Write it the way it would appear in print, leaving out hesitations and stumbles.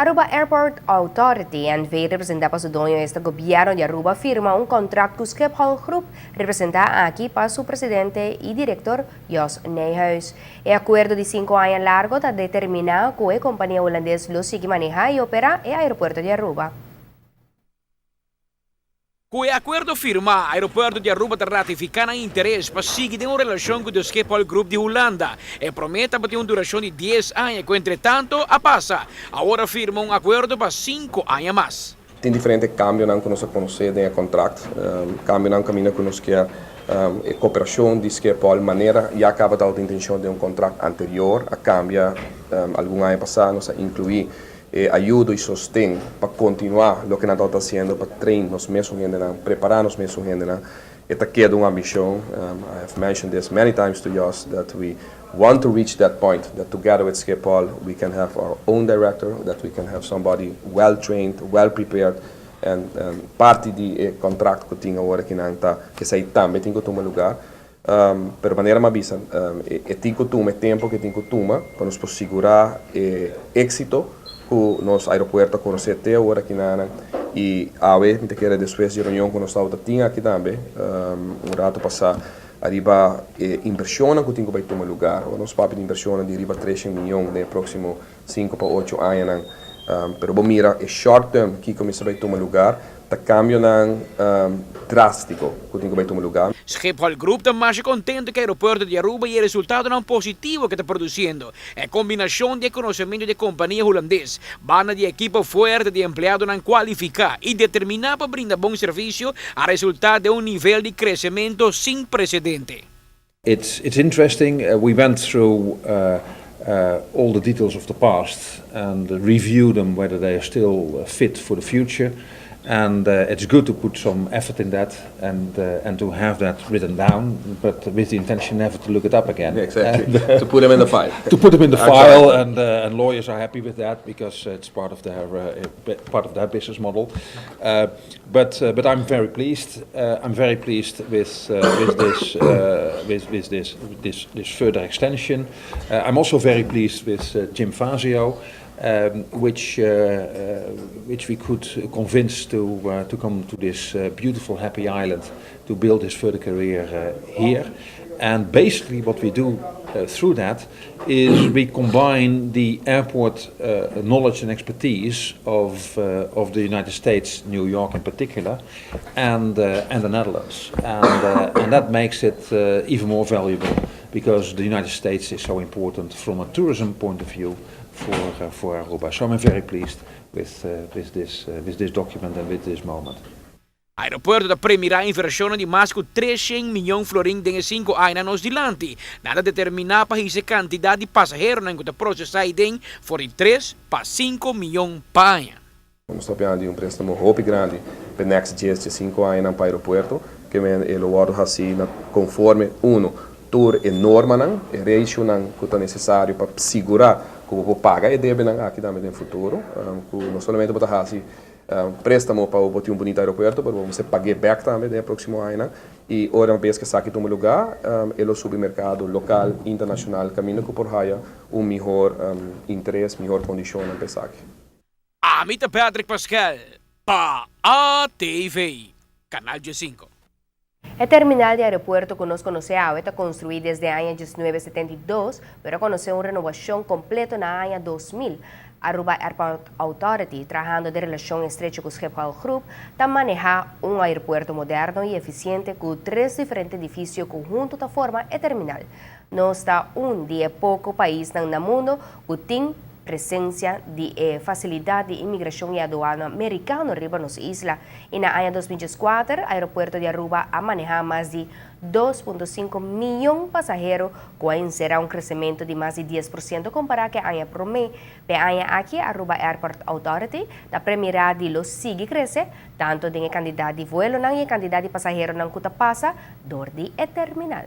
Aruba Airport Authority NV, representa pa su doño, esta Gobierno di Aruba, a firma un contract cu Schiphol Group, representa aki pa su presidente y director Jos Nijhuis. E acuerdo di 5 aña largo ta determina cu e compania Hulandes lo sigui maneha y opera e aeropuerto di Aruba. Cu e acuerdo firma, Aeropuerto di Aruba ta ratifica nan interes pa sigui den un relacion cu de Schiphol Group di Hulanda. E prome tabatin un duracion di 10 aña cu entre tanto a pasa. Awor a firma un acuerdo pa 5 aña mas. Tin diferente cambionan cu nos a conoce den e contract, cambionan caminda cu nos kier e cooperacion di Schiphol manera ya caba ta intencion di un contract anterior a cambia algun aña pasa. Nos a inclui ayuda y sosten pa continua loke nan ta haciendo pa train nos mes hendenan, prepara nos mes hendenan. E ta keda un ambicion. I have mentioned this many times to Jos that we want to reach that point that together with Schiphol we can have our own director, that we can have somebody well trained, well prepared, and parti di e contract cu tin awor aki nan ta cu esey tambe tin cu tuma luga. Pero manera m'a bisa, e tin cu tuma tempo cu tin cu tuma pa nos sigura exito cu nos aeropuerto conoce te awor aki nan. Y awe mi kier, despues di reunion cu nos tabatin aki tambe un rato pasa ariba e inversion cu tin cu bay tuma luga, nos papia di inversion di riba 3 miyon den proximo 5 pa 8 aña, pero bon mira, e short term cu cuminsa bay tuma luga ta cambionan drastico cu tin cu bay tuma luga. Schiphol Group ta mas contento cu e aeropuerto di Aruba y e resultadonan positivo cu e ta produciendo. E combinacion di conocemento di compania Hulandes, banda di ekipo fuerte di empleadonan cualifica y determina pa brinda bon servicio, a resulta den un nivel di crecemento sin precedente. It's interesting. We went through all the details of the past and review them, whether they are still fit for the future. And it's good to put some effort in that and to have that written down, but with the intention never to look it up again. Yeah, exactly. To put them in the file. To put them in the file, and lawyers are happy with that because it's part of their business model. But I'm very pleased. I'm very pleased with this further extension. I'm also very pleased with Jim Fazio, which we could convince to come to this beautiful, happy island to build his further career here. And basically, what we do through that is we combine the airport knowledge and expertise of the United States, New York in particular, and the Netherlands, and that makes it even more valuable because the United States is so important from a tourism point of view for Aruba. So I'm very pleased with this document and with this moment. Aeropuerto ta premira inversion di mas cu 300 miyon florin den 5 aña nos dilanti. Nan a determina pa e cantidad di pasaheronan cu ta procesa den for di 3 pa 5 miyon pa aña. Nos ta papiando di un prestamo hopi grandi pa next 10, 5 aña pa aeropuerto, kiermen e lo wordo asina conforme uno tur e normanan, e rationan cu ta necesario pa sigura cu bo paga e debenan aki tambe den futuro, cu no solamente bo ta haci prestamo pa bo tin un bunita aeropuerto, pero bo paga back tambe den proximo aña. Y ora bes cu esaki tuma luga, e lo subi mercado local, internacional, caminda cu por haya un miho interes, miho condicion pa esaki. Ami ta Patrick Pascal, pa ATV, Canal G5. E terminal di aeropuerto cu nos conoce ta construi desde aña 1972, pero a conoce un renobacion completo na aña 2000. Aruba Airport Authority, trahando den relacion estrecho cu Schiphol Group, ta maneha un aeropuerto moderno y eficiente cu tres diferente edificio cu hunto ta forma e terminal. Nos ta un di e poco paisnan na mundo cu tin presencia di facilidad di inmigracion y aduana americano riba nos isla. Y na aña 2014, aeropuerto di Aruba a maneha mas di 2.5 miyon pasahero, cu a encera un crecemento di mas di 10% compara cu aña prome. E aña aki, Aruba Airport Authority ta premira di lo sigui crece, tanto den cantidad di vuelonan y cantidad di pasaheronan cu ta pasa door di e terminal.